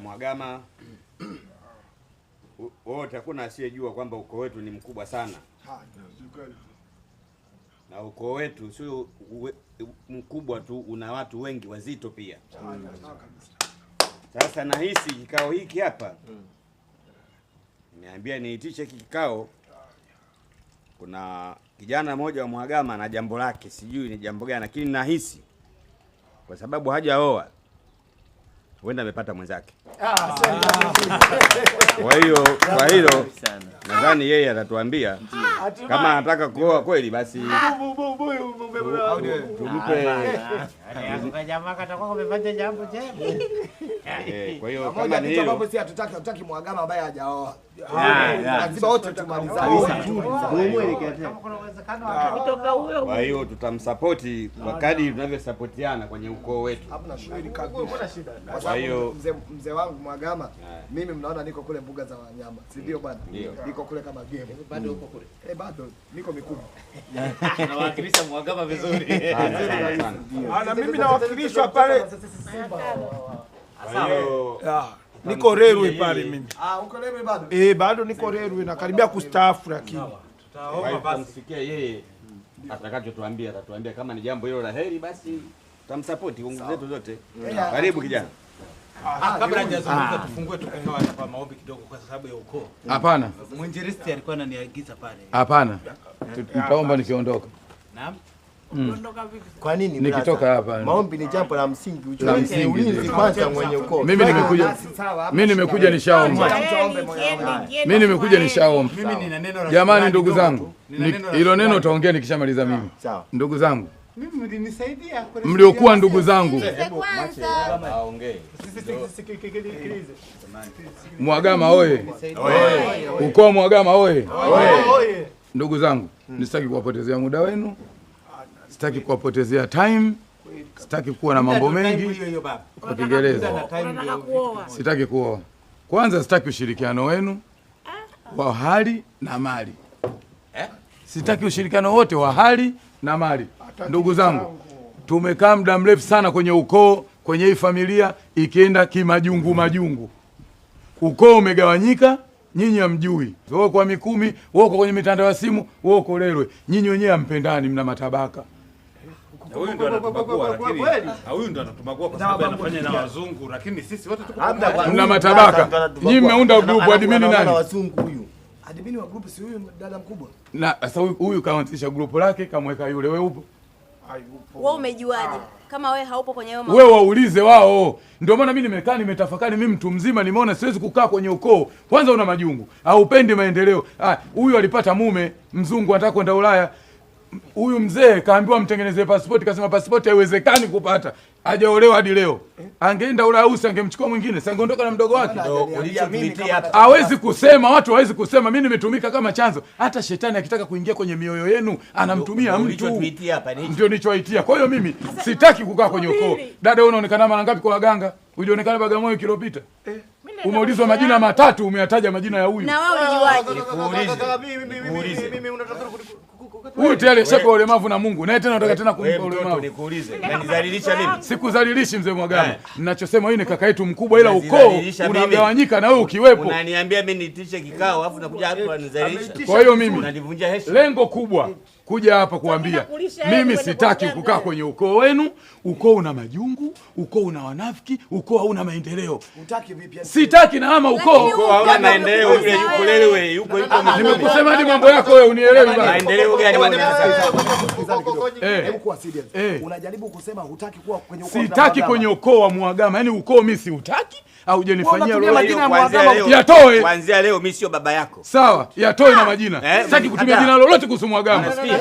Mhagama. Wote hakuna asiyejua kwamba ukoo wetu ni mkubwa sana, na ukoo wetu sio mkubwa tu, una watu wengi wazito pia. Sasa nahisi kikao hiki hapa, nimeambia niitishe hiki kikao. Kuna kijana mmoja wa Mhagama na jambo lake, sijui ni jambo gani, lakini nahisi kwa sababu hajaoa huenda amepata mwenzake. Kwa hiyo kwa hilo nadhani yeye atatuambia kama anataka kuoa kweli, basi tumpe. Jamaa katakuwa kamefanya jambo jema. Kwa hiyo Pamoja kama ni vitu hilo ambavyo si hatutaki, hatutaki Mhagama ambaye hajaoa. Ya. Lazima wote tumalizane. Kama kuna uwezekano akitoka huyo. Kwa hiyo tutamsapoti kwa kadri tunavyosapotiana kwenye ukoo wetu. Hamna shida kabisa. Kwa Kwa hiyo- sababu mzee wangu Mhagama, mimi mnaona niko kule mbuga za wanyama, si ndio bwana? Ndio. Niko kule kama game. Bado uko kule. Eh, bado niko Mikumi. Nawakilisha Mhagama vizuri. Sana sana sana. Ana mimi nawakilishwa pale. Kwa hiyo Niko Rerwe pale mimi. Ah, uko Rerwe bado? Eh, bado niko Rerwe nakaribia kustaafu lakini. Kwa hiyo tutamsikia yeye atakachotuambia, atatuambia kama ni jambo hilo la heri, basi tutamsapoti kwa nguvu zetu zote. Karibu kijana. Kabla hajazungumza tufungue tukawa hapa maombi kidogo kwa sababu ya ukoo. Hapana, Mwinjilisti alikuwa ananiagiza pale. hapana. Nitaomba nikiondoka. Naam. Kwa nini brother? Nikitoka hapa. Maombi ni jambo la msingi, La ujue msingi, ni ulinzi ndio. kwanza mwenye ukoo. Mimi nimekuja Basi sawa, hamna mimi nimekuja shida. nishaomba. Kila mtu aombe moyo wake. Mimi nimekuja nishaomba. Mimi nina neno la Jamani shukrani ndugu kidogo zangu, tu. Nina neno la hilo neno shukrani. utaongea nikishamaliza mimi. Sawa. Ndugu zangu, Mimi mlinisaidia kwenye mliokuwa ndugu zangu, Aongee. Mhagama oye! Ukoo Mhagama oye! Ndugu zangu, nisitaki kuwapotezea muda wenu, sitaki kuwapotezea time, sitaki kuwa na mambo mengi Hiyo hiyo baba. kwa Kiingereza. Time Sitaki kuoa. Kwanza sitaki ushirikiano wenu wa hali na mali. Sitaki ushirikiano wote wa hali na mali. Ndugu zangu, tumekaa muda mrefu sana kwenye ukoo, kwenye hii familia ikienda kimajungu majungu. Ukoo umegawanyika, nyinyi hamjui. Wewe kwa Mikumi, wewe uko kwenye mitandao ya simu, wewe uko Lerwe. Nyinyi wenyewe hampendani, mna matabaka. Huyu ndo anatubagua lakini huyu ndo anatubagua kwa sababu anafanya na wazungu lakini sisi wote tuko Labda kwa Mna huyu matabaka. brother ndo anatubagua. Nyinyi mmeunda group, admin Anaona nani? wazungu huyu. Admin wa group si huyu dada mkubwa? Na sasa huyu kaanzisha grupu lake kamweka yule, wewe upo. Wewe umejuaje kama wewe haupo kwenye hayo Wewe waulize wao. Ndio maana mimi nimekaa nimetafakari, mimi mtu mzima nimeona siwezi kukaa kwenye ukoo. Kwanza una majungu, haupendi maendeleo. Ah, huyu alipata mume mzungu anataka kwenda Ulaya. Huyu mzee kaambiwa mtengenezee pasipoti, kasema pasipoti haiwezekani kupata. Hajaolewa hadi leo. Angeenda Ulaya usi angemchukua mwingine, si angeondoka na mdogo wake. Ulichotuitia hapa. Hawezi kusema, watu hawezi kusema. Mimi nimetumika kama chanzo. Hata shetani akitaka kuingia kwenye mioyo yenu anamtumia mtu. Ulichotuitia hapa ni hicho. Ndio nilichoitia. Kwa hiyo mimi sitaki kukaa kwenye ukoo. Dada, wewe unaonekana mara ngapi kwa waganga? Ulionekana Bagamoyo wiki iliyopita. Umeulizwa majina matatu, umeyataja majina ya huyu. Na wewe ulijuaje? Nikuulize. Huyu tayari ashapewa ulemavu na Mungu. Naye tena unataka tena Wewe kumpa mtoto ulemavu. nikuulize. Unanidhalilisha mimi? Sikudhalilishi mzee Mhagama. Ninachosema huyu ni kaka yetu mkubwa, ila ukoo Unanidhalilisha mimi. unagawanyika na wewe ukiwepo. Unaniambia mimi niitishe kikao alafu nakuja hapa unanidhalilisha. Kwa hiyo mimi Unanivunjia heshima. lengo kubwa kuja hapa kuambia kulisha yeye mimi kwenda sitaki kwa kukaa mganga. kwenye ukoo wenu. Ukoo una majungu, ukoo una wanafiki, ukoo hauna maendeleo. Hutaki vipi? Sitaki na ama ukoo. Lakini Ukoo hauna maendeleo, yule yuko Lelwe, yuko yuko Mikumi. Nimekusema hadi mambo yako wewe unielewi bado. Maendeleo gani wewe unasema? Hebu kuwa serious. Eh. Unajaribu kusema hutaki kuwa kwenye ukoo. Sitaki kwenye ukoo wa Mhagama. Yaani ukoo mimi siutaki, haujanifanyia Unatumia lolote. majina ya Kuanzia Mhagama. leo- Yatoe. Kuanzia leo mimi sio baba yako. Sawa, yatoe na majina. Sitaki kutumia jina lolote kuhusu Mhagama. Unasikia?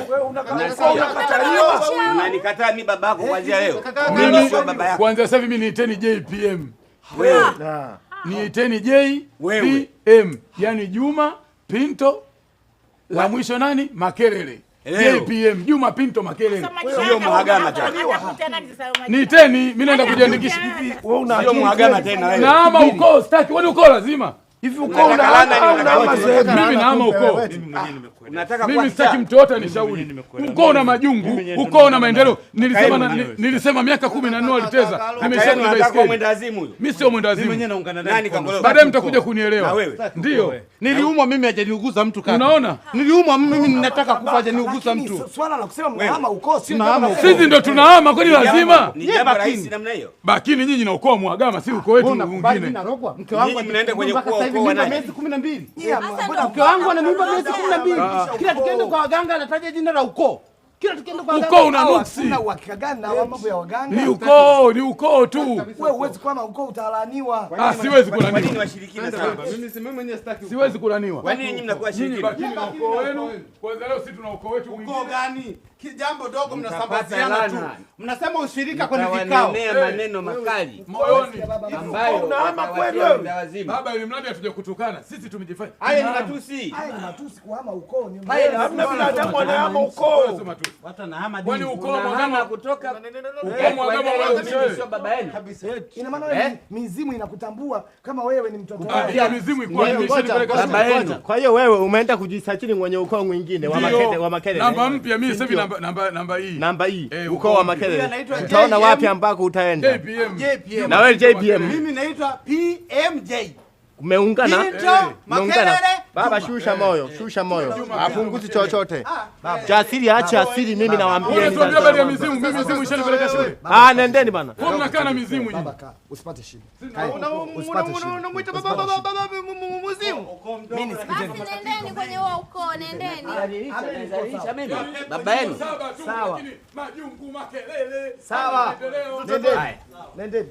Unanikataa mimi baba yako kuanzia leo. Mimi Mimi sio baba yako. kuanzia sasa hivi mimi niiteni JPM. Wewe. Niiteni JPM. Yaani Juma Pinto la mwisho nani? Makelele. Leo. JPM Juma Pinto Makelele. Sio Mhagama tena. Niiteni, mimi naenda kujiandikisha. Sio Mhagama tena wewe. Na ama ukoo sitaki, kwani ukoo lazima? Hivi ukoo unahama sehemu? Mimi nahama ukoo. Unataka mimi sitaki mtu yote anishauri. Ukoo na majungu, ukoo na maendeleo. Nilisema nilisema miaka 14 waliteza. Nimeshaenda baiskeli. Mwenda azimu huyo. Mimi sio mwenda azimu. Mimi mwenyewe naungana naye. Baadaye mtakuja kunielewa. Ndio. Niliumwa mimi hajaniuguza mtu kaka. Unaona? Niliumwa mimi ninataka kufa hajaniuguza mtu. Swala la kusema mnahama ukoo sio sisi ndio tunahama kwani lazima? Ni jambo rahisi namna hiyo. Bakini nyinyi na ukoo Mhagama si ukoo wetu mwingine. Mke wangu mnaenda kwenye ukoo wa nani? Miezi 12. Mke wangu ana mimba miezi 12. Kila tukienda kwa waganga anataja jina la ukoo. Kila tukienda kwa waganga ukoo una nuksi. Una uhakika gani na mambo ya waganga? Ni ukoo, ni ukoo tu. Wewe huwezi kwama ukoo utalaaniwa. Ah, siwezi kulaniwa. Kwa nini washirikina sana? Mimi si mimi mwenyewe sitaki. Siwezi kulaniwa. Kwa nini nyinyi mnakuwa shirikina? Bakini na ukoo wenu. Kwanza leo sisi tuna ukoo wetu mwingine. Ukoo gani? Kijambo dogo mnasambaziana tu. Mnasema ushirika kwenye vikao. Mtawanenea maneno makali moyoni ambayo unahama kweli wewe. Baba, ili mradi hatujakutukana. Sisi tumejifanya. Haya ni matusi. Haya ni matusi kuhama ukoo ni. Hamna binadamu anahama ukoo. Watu wanahama dini. Kwani ukoo Mhagama kutoka ukoo Mhagama wewe sio baba yenu. Ina maana wewe mizimu inakutambua kama wewe ni mtoto wao. Ya mizimu iko nimeshanipeleka baba yenu. Kwa hiyo wewe umeenda kujisajili mwenye ukoo mwingine wa Makete, wa Makelele. Namba mpya mimi sasa hivi namba hii. Namba hii. Ukoo wa Makelele. Utaona wapi ambako utaenda. JPM. Na wewe JPM. Mimi naitwa PMJ. Umeungana? Umeungana. Baba shusha moyo, shusha moyo. Apunguzi chochote. Jasiri acha asiri mimi nawaambia. Unatuambia habari ya mizimu, mimi mizimu ishanipeleka shule. Ah, nendeni bana. Kwa mnakaa na mizimu nyinyi. Baba kaa, usipate shida. Usipate shida. Unamuita baba baba baba muzimu. Mimi nisikizeni. Basi nendeni kwenye huo ukoo, nendeni. Anizalisha mimi. Baba yenu. Sawa. Majungu makelele. Sawa. Nendeni. Nendeni.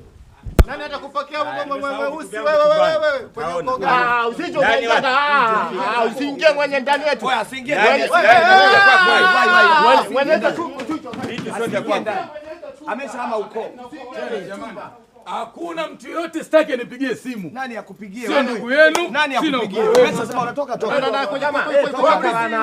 Nani atakupokea mweusi wewe wewe kwenye ukoo gani? Ah, usije ukaingia. Ah, usiingie mwenye ndani yetu. Wewe asiingie. Mwenye tu vitu sio vya kwangu. Ameshahama ukoo. Hakuna mtu yote sitaki anipigie simu. Nani akupigie? Sio ndugu yenu. Nani akupigie? Umeshasema unatoka toka.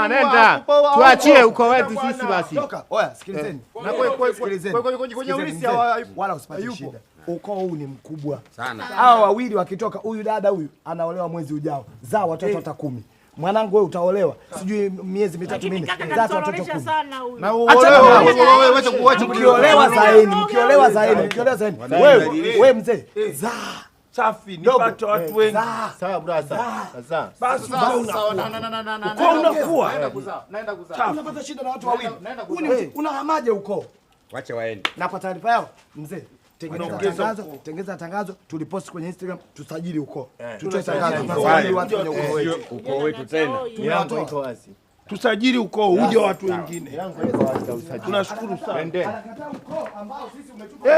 Nenda. Tuachie ukoo wetu sisi basi. Toka. Oya, sikilizeni. Na sikilizeni. Kwenye ulisi wala usipate shida. Ukoo huu ni mkubwa sana. Hawa wawili wakitoka, huyu dada huyu anaolewa mwezi ujao. Zaa watoto hata 10. Mwanangu wewe utaolewa sijui miezi 3 minne. Zaa watoto 10. Na uolewe mkiolewa zaeni, mkiolewa zaeni, mkiolewa zaeni. Wewe wewe mzee, zaa. Safi, nipate watu wengi. Sawa brother. Sasa. Basi ukoo unakuwa. Naenda kuzaa. Unapata shida na watu wawili. Unahamaje ukoo? Wacha waende. Na kwa taarifa yao mzee, tengeneza tangazo, tulipost kwenye Instagram, tusajili ukoo. Tutoe tangazo, tusajili watu kwenye ukoo wetu. Ukoo wetu tena. Milango iko wazi. Tusajili ukoo uje watu wengine. Milango iko wazi. Tunashukuru sana. Anakataa ukoo ambao sisi umetupa.